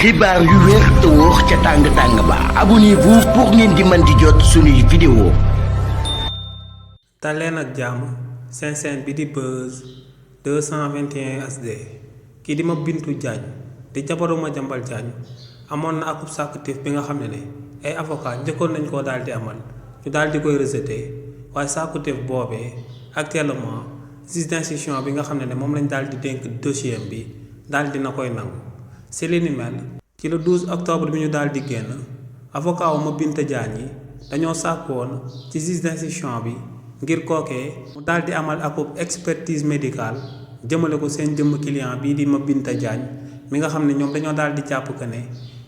xibaar yu wér te wóor ca tàng-tàng ba abonnez-vous pour ngeen di mën di jot suñuy vidéo. taleen ak jàmm seen chaîne bi di Buzz 221 HD kii di Mabintou Diagne di jabaru Madiambal Diagne amoon na akub sàkkuteef bi nga xam ne ay avocat njëkkoon nañ koo daal di amal ñu daal di koy rejeté waaye sàkkuteef boobee actuellement juge d'instruction bi nga xam ne moom lañ daal di dénk dossier bi daal dina koy nangu. ci li ni mel ci le 12 octobre bi ñu daal di génn avocat wu Mabintou Diagne yi dañoo sàkku woon ci juge d'instruction bi ngir kookee mu daal di amal akub expertise médicale jëmale ko seen jëmm client bii di Mabintou Diagne mi nga xam ne ñoom dañoo daal di jàpp que ne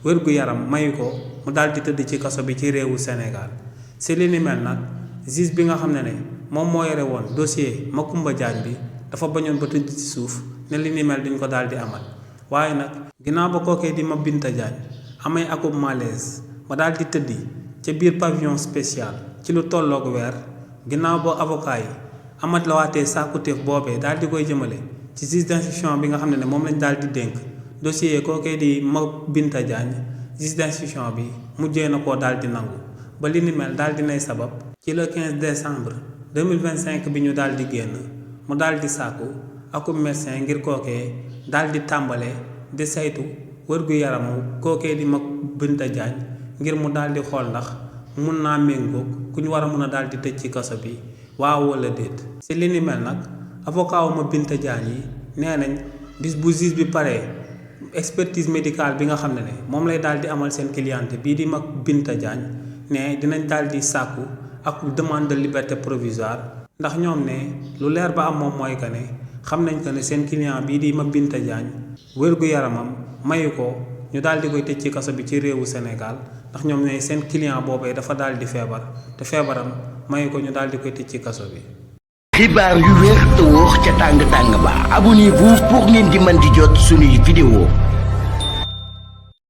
wér-gu-yaram mayu ko mu daal di tëdd ci kaso bi ci réewu Sénégal. ci li ni mel nag juge bi nga xam ne moom moo yore woon dossier Macoumba Diagne bi dafa bañoon ba tëdd ci suuf ne li ni mel duñ ko daal di amal. waaye nag ginnaaw ba kookee di Mabintou Diagne amee akub malaise ba daal di tëddi ca biir pavillon spécial ci lu tolloog weer ginnaaw boo avocat yi amat la waatee sàkkuteef boobee daal di koy jëmale ci juge d'instruction bi nga xam ne moom lañ daal di dénk dossier kookee di Mabintou Diagne juge d'instruction bi mujjee na koo daal di nangu ba li ni mel daal di nay sabab ci le 15 décembre 2025 bi ñu daal di génn mu daal di sàkku akub médecin ngir kookee daal di tàmbale di saytu wër-gu-yaramu kookee di Mabintou Diagne ngir mu daal di xool ndax mun naa méngoog ku ñu war a mun a daal di tëj ci kaso bi waaw wala déet. ci li ni mel nag avocat wu Mabintou Diagne yi nee nañ bis bu juge bi paree expertise médicale bi nga xam ne moom lay daal di amal seen cliente bii di Mabintou Diagne ne dinañ daal di sàkku ak demande de liberté provisoire ndax ñoom ne lu leer ba am moom mooy que ne xam nañ que ne seen client bii di Mabintou Diagne wér-gu-yaramam mayu ko ñu daal di koy tëj ci kaso bi ci réewu Sénégal ndax ñoom ne seen client boobee dafa daal di feebar te feebaram mayu ko ñu daal di koy tëj ci kaso bi. xibaar yu wér te wóor ca tàng-tàng ba abonnez-vous pour ngeen di mën di jot suñuy vidéo.